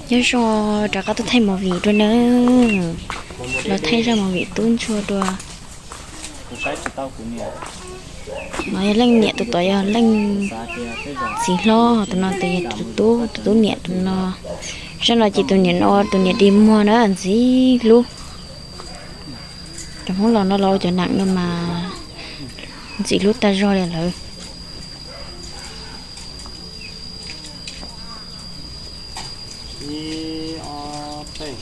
Nyob zoo, rov qab tuaj thaij movie dua nawb. Los thaij zaj movie tub ntsuag dua. No yog leej niam, tus tod yog leej txiv hlob, tus no tus yog tus tub, tus tub niam tus no. Zaj no ces tus niam no tus niam dig muag na, ntxim hlub. Cov Hmoob laus no los ua cov nam no mas ntxim hlub tag zog li lawm. Ib ob peb.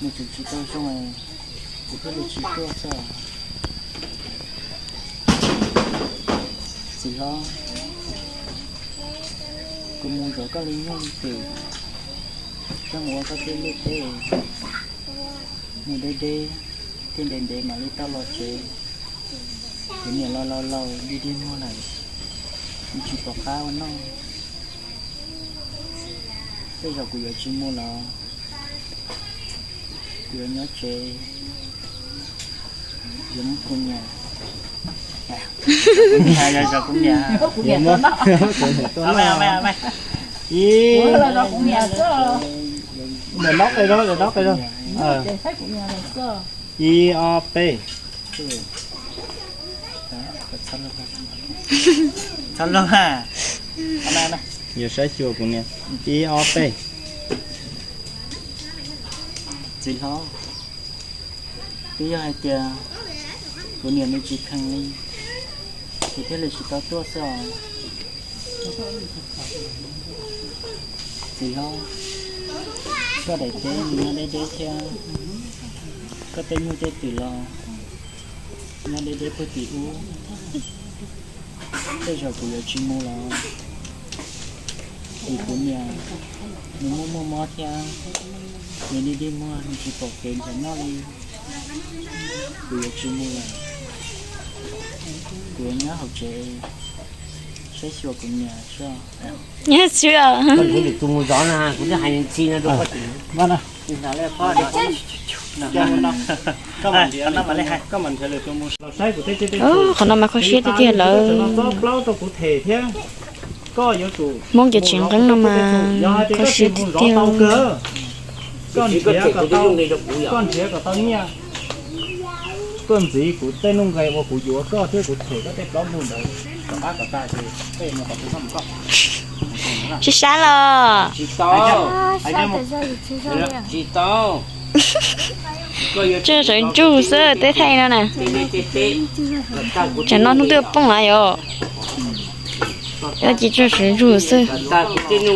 Nws tseem tsis tau zoo, kuv thiaj li tsis tuaj xwb. Txiv hlob, kuv mus zov koj li nyuj li twm, coj mus ua koj tej liaj teb, mus deb deb, thiaj ntev ntev mam li tau los tsev. Kuv niam los laus laus dig dig muag lawm, kuv tsis pom qab ua noj. Tej zaum kuv yuav tsis mus los, kuv yuav nyob tsev, yuav muab kuv niam. Yog zov kuv niam. Ib, ntawm no qis rau, ntawm no qis rau. Ib ob peb. Txhob luag, yuav saib xyuas kuv niam. Ib ob peb. Txiv hlob, twb yog hais tias kuv niam nws tsis kheev li, kuv thiaj li tsis tau tuaj xwb os. Txiv hlob, koj daim teb nws nyob deb deb thiab, koj tej nyuj tej twm los nyob deb deb puag tim ub. Tej zaum kuv yuav tsis mus los, vim kuv niam nws muaj muaj mob thiab, nws dig dig muag nws tsis pom kev nrhiav noj li. Kuv yuav tsis mus lawm, kuv yuav nyob hauv tsev saib xyuas kuv niam xwb. Nyob xwb. Koj tus mus zov na, kuv twb hais ntxhi no rau koj. Qhov no mas kho siab tiag tiag lawm. Hmoob cov tseem nqeeb no mas kho siab tiag tiag. Koj nrhiav kom tau nyiaj, koj ntxiv kuv tej nuj nqis uas kuv yuav koj thiab kuv them koj tej plaub ntug ntawd kom qab kom tag ces peb mus kom kuv koj mus koj. Sib sab los? Tsis tau. Tsis tau. Tsuag sawv ntsug xwb teb thaij no na. Tsam no hnub twb poob lawm yom. Yog ces tsuag sawv ntsug xwb.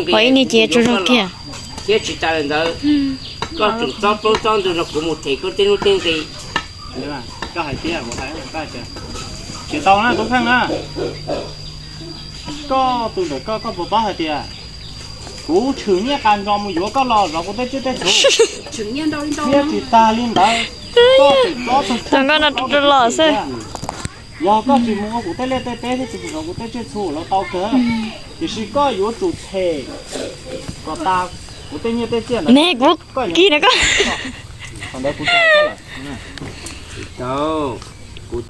Pom ib niag ces tsuag zog kiag. Thiab tsis tas li ntawd, koj tseem txob plaub txob ntug nrog kuv mus them koj tej nuj tej nqi. Tsis tau na Tub Pheej na. Koj tus ntawm koj, koj puas paub hais tias kuv tshwm nyiaj qas nco mus yuav koj los zov kuv tej tsiaj tej txhu, thiab tsis tas li ntawd, koj tseem txob tug koj no rau los xwb. Yog koj tsis mus ua kuv tej liaj tej teb thiab tsis mus zov kuv tej tsiaj txhu los tau kawg, tiam sis koj yuav tsum them kom tas kuv tej nyiaj tej txiaj ntawd. Ne kuv kis na koj. Qhov ntawd kuv tau lawm. Tsis tau, kuv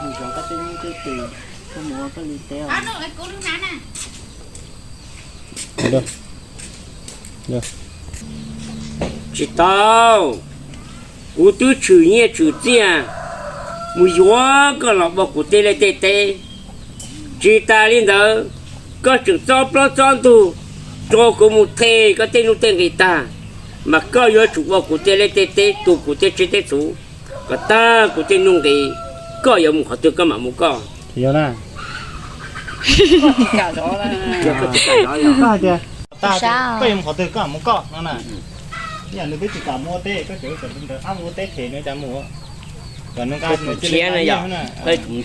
mus zov koj tej nyiaj tej txiaj, koj mus ua koj li teb. Tsis tau, kuv twb tshwm nyiaj tshwm txiaj mus yuav koj los ua kuv tej liaj tej teb. Tsis tas li ntawd, koj tseem txob plaub txob ntug rau kuv mus them koj tej nuj tej nqi tag, mas koj yuav tsum ua kuv tej liaj tej teb, tu kuv tej tsiaj tej txhu kom tag kuv tej nuj nqi. Koj yuav mus qhov twg koj mam mus koj. Koj yuav mus qhov twg koj mam mus koj no na. Nws twb tsis kam mus ua teb, koj tseem mus ua teb them nws cas mus. Kom nws nqa nws cia li nqa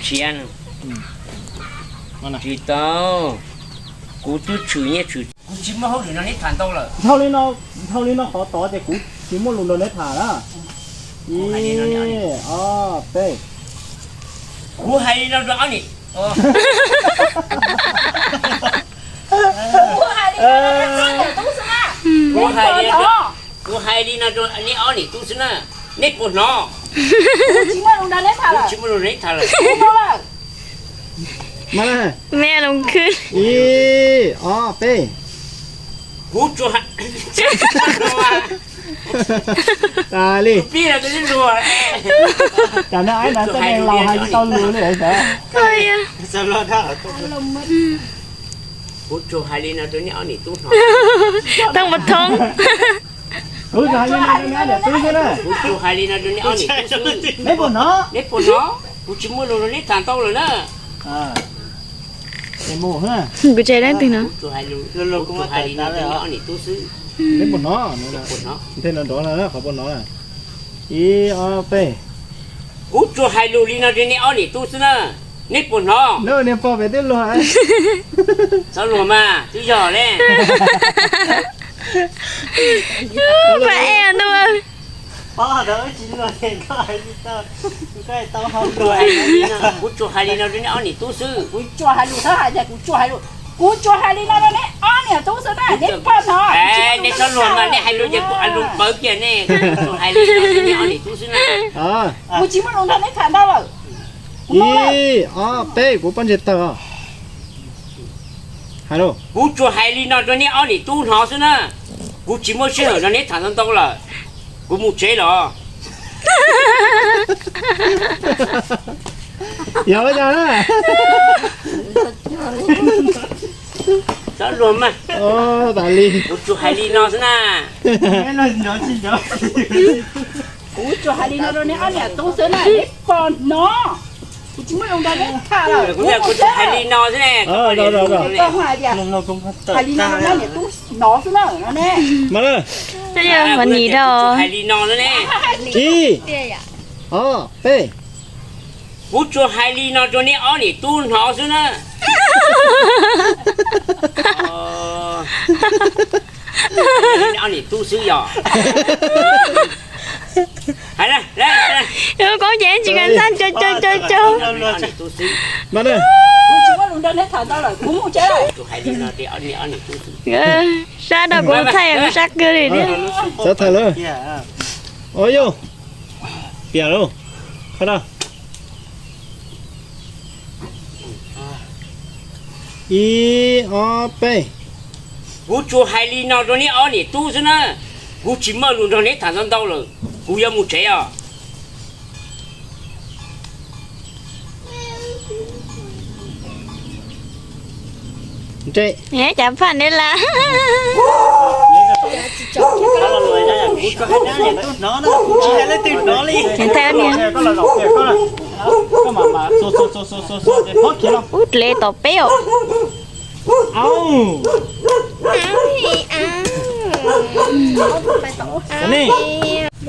nyiaj na. Tsis tau, kuv twb tshwm nyiaj tshwm. Kuv tsis muaj hauj lwm no neb tham ntau lawm. Dhau li no, dhau li no qhov tod ces kuv tsis muaj lus nrog neb tham na. Ib, ob, peb. Kuv hais li no rau ob niam, kuv hais li no rau neb ob niam tub xwb na, neb puas hnov? Kuv tsis muaj lus nrog neb tham lawm. Mas na, me loo khwb. Ib, ob, peb. Kuv tsuas hais, tas li. Tsam no ib na txoj neeg laus hais tsis tau lus li lawm. Kuv tsuas hais li no rau neb ob niam tub hnov. Thoob pas thoob. Kuv tsuas hais li no rau neb ob niam tub xwb na. Kuv tsuas hais li no rau neb ob niam tub xwb. Neb puas hnov? Neb puas hnov? Kuv tsis muaj lus rau neb tham ntau lawm na. Kuv tsis hais leej twg no. Kuv tsuas hais li no rau neb ob niam tub xwb. Neb puas hnov? Nthe no nrov na, qhov puas hnov na. Ib, ob, peb. Kuv tsuas hais lus li no rau neb ob niam tub xwb na. Neb puas hnov? Niag pog pem twb luag. Txhob luag mas twb yog ne. Kuv tsuas hais li no rau neb ob niam tub xwb. Kuv tsuas hais lus, txhob hais tias kuv tsuas hais lus. Kuv tsuas hais li no rau neb ob niam tub xwb na, neb puas hnov? Neb txhob luag mas, neb hais lus ces kuv hais lus pawv kiag ne. Kuv tsuas hais li no rau neb ob niam tub xwb na. Kuv tsis muaj lus nrog neb tham ntau lawm. Ib, ob, peb, kuv pob ntseg tawg os. Hais lauj. Kuv tsuas hais li no rau neb ob niam tub hnov xwb na. Kuv tsis muaj sij hawm nrog neb tham ntau ntau lawm. Kuv mus tsev los. Yog ua cas na? Txhob luag mas. Tas li. Kuv tsuas hais li no xwb na. Kuv tsuas hais li no rau neb ob niam tub xwb na, neb puas hnov? Kuv tsis muaj lus nrog neb tham lawm. Kuv tsuas hais li no xwb ne. Hais li no rau neb ob niam tub hnov xwb na no ne. Mas na. Kuv tsuas hais li no xwb ne. Ib, ob, peb. Kuv tsuas hais li no rau neb ob niam tub hnov xwb na. Neb ob niam tub xwb yog. Hais na, hais na. Koob ces tsis kam ntxhab cau cau cau cau. Mas na. Kuv tsis muaj lus nrog neb tham ntau lawm, kuv mus tsev lawm. Sab rau kuv thaij kuv sab kawg li thiab. Xav tham lawm. Ua yog. Piam lauj. Qhov no. Ib, ob, peb. Kuv tsuas hais li no rau neb ob niam tub xwb na. Kuv tsis muaj lus nrog neb tham ntau ntau lawm. Kuv yuav mus tsev os. Ntshe. Cas phaj neb la. Kuv tsis hais leej twg hnov li. Ub dlev tom peb os.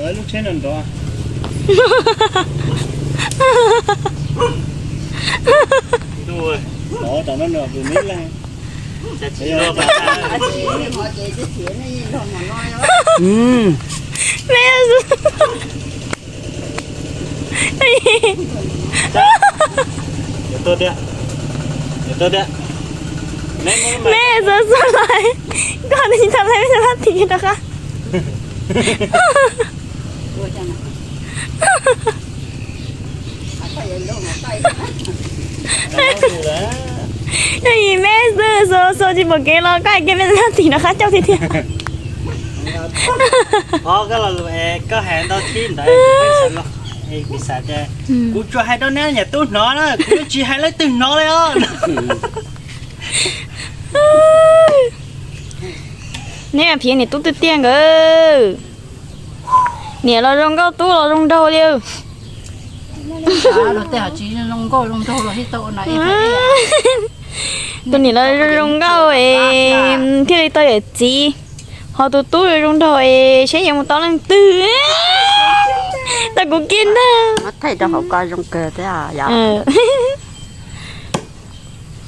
Lub tsheb no nrov. Nov rau no nws tus neb leej. Tuag tiag. Tuag tiag. Mej xav xav lawm, koj tsis tau lawm, mej xav lab tim rov qab. Yog yim mej xwb xav xav tsis pom kev los koj hais kiag mej xav lab tim rov qab coj tiag tiag. Qhov koj lo lus es koj hais ntau tib ntawd, kuv tsuas hais rau neb niam tub hnov na, kuv tsis hais leej twg hnov li os. Neb phiv niam tub tiag tiag nkawd. Niam los zoo nkauj tub los zoo nraug li. Tus niam los zoo zoo nkauj es thiaj li tau yawm txiv, ho tus tub zoo zoo nraug es saib yuav mus tau leej twg. Tau kuv kiag ntag.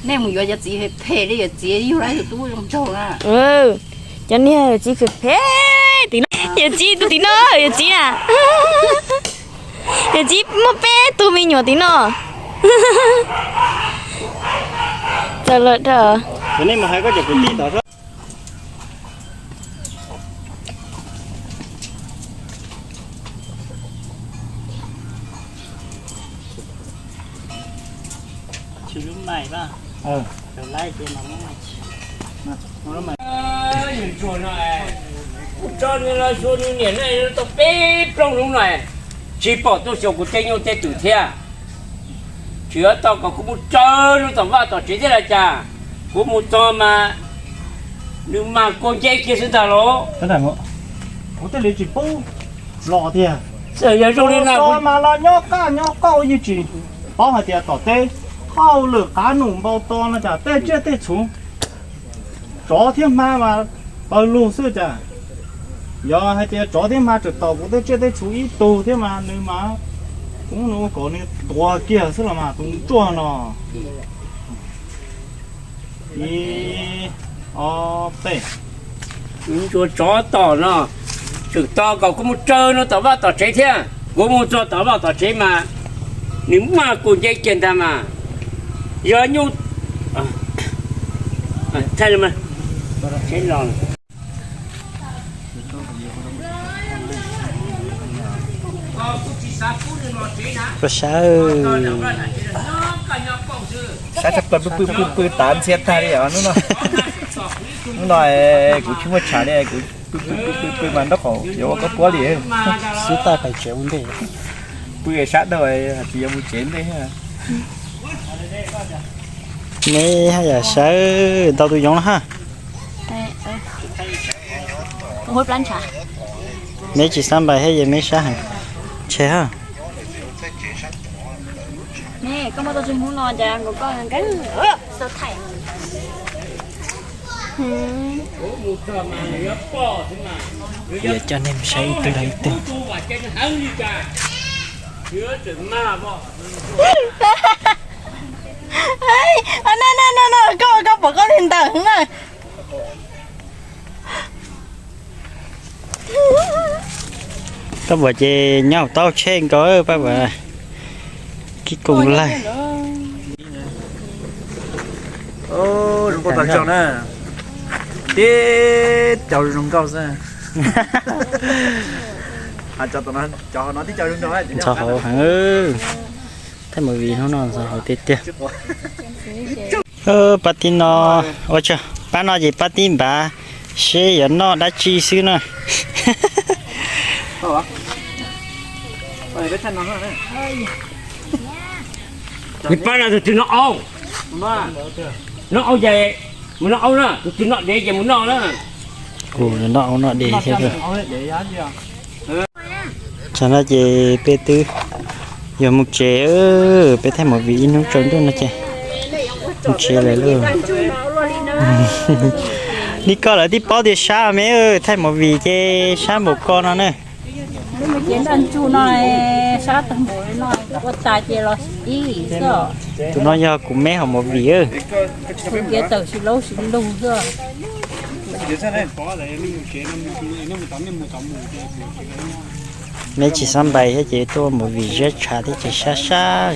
Nej mus yuav cov txiv phem phem li yawm txiv yug lawm tus tub zoo nraug na. Cov niag yawm txiv phem phem tim no, yawm txiv tus tim no, yawm txiv na. Yawm txiv muaj peb tug me nyuam tim no. Txawm lawm. Tsis lub mai Tso nws los xyuas nws niam no tau peb plaub hnub no, tsis pom tuaj xyuas kuv tej nyuj tej twm thiab. Tsis yuav tau kom kuv mus raws lub tom vaj tom tsev thiab los cas? Kuv mus txog mas nws mas kua nce kiag xwb ntag los. Kuv thiaj li tsis pub los tiag. Yog zoo li no mas los nyob qaj nyob qauj yeej tsis paub hais tias tom teb hauj lwm qab num npau to no cas tej tsiaj tej txhu, tsov thiab hma mas pawg lug xwb cas. Yog hais tias tsov thiab hma tseem tom kuv tej tsiaj tej txhu ib tug thiab mas nws mas, kuv nws ua kom nws tuag kiag xwb los mas tus ntsuag no. Ib, ob, peb. Ntsuag tsov tom no, tseem tos kom kuv mus raws no tom vaj tom tsev thiab. Kuv mus txog tom vaj tom tsev mas nws maj kus nce kiag ntag mas. Yog nyuj, thaij los, tsheb los. Koj saib, saib tshaj plaws pw pw pw pw tav ntxhiab tag li os hnub no. Hnub no kuv tsis muaj tshav li, kuv pw pw pw pw pw mas nraub qaum yuav ua koj puab li. Xub taj pais tsev ua ntej. Pw sab dhau, tsis yuav mus tsev ntej. Neb haj yam sawv ntau tus yoov no ha. Neb tsis xab npais thiab ces neb sab heev. Tshe ha. Yuav coj nej mus saib ib tug dog ib tug. Koj, koj pom koj li ntawd na. Koj pom ces nyob hauv taub tsheb nkaus, pab pam kib koom lawg. Zoo nkauj tag zog na. Tib co zoo nkauj xwb. Cov no tib co zoo nkauj. Ntxhov hauv heev. Thaij movie hnub no ntxhov hauv tiag tiag. Pab tib no, ua tsaug, pab no ces pab tib npav, seb yuav noj dab tsi xwb na. Pab no tus twg noj aub, noj aub ces mus noj aub na, tus twg noj dev ces mus noj na. Kuv noj aub noj dev thiab. Tsam no ces peb twb yuav mus tsev, peb thaij movie ib hnub tsaus ntuj no ces mus tsev lawm lauj. Li koj lawv twb paub tias sab me, thaij movie ces sab npaum ko no na. Ces noj ntsuj no, sab tag npaum no, ua tas ces los ib xwb. Tus no yog kuv me hauv movie. Tus ntiav tawm sis laub sis lug xwb. Neb tsis xab npais thiab ces tuaj movie ziab tshav thiab ces sab sab.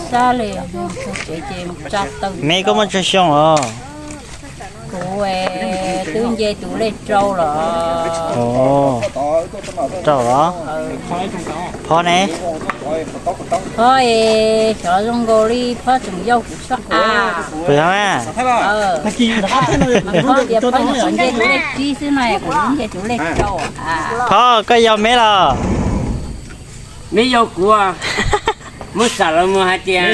Sab li, me koj muaj tsawg xyoo os? Kuv twb nce tus lej rau los. Rau los? Phob ne? Phob, xyov zoo nkaus li phob tseem yau kuv sab av. Puas yog? Mas phob tias phob nce tus lej tsib xwb no, kuv nce tus lej rau. Phob, koj yau me los? Me yau kuv, muab xam los mus hais tias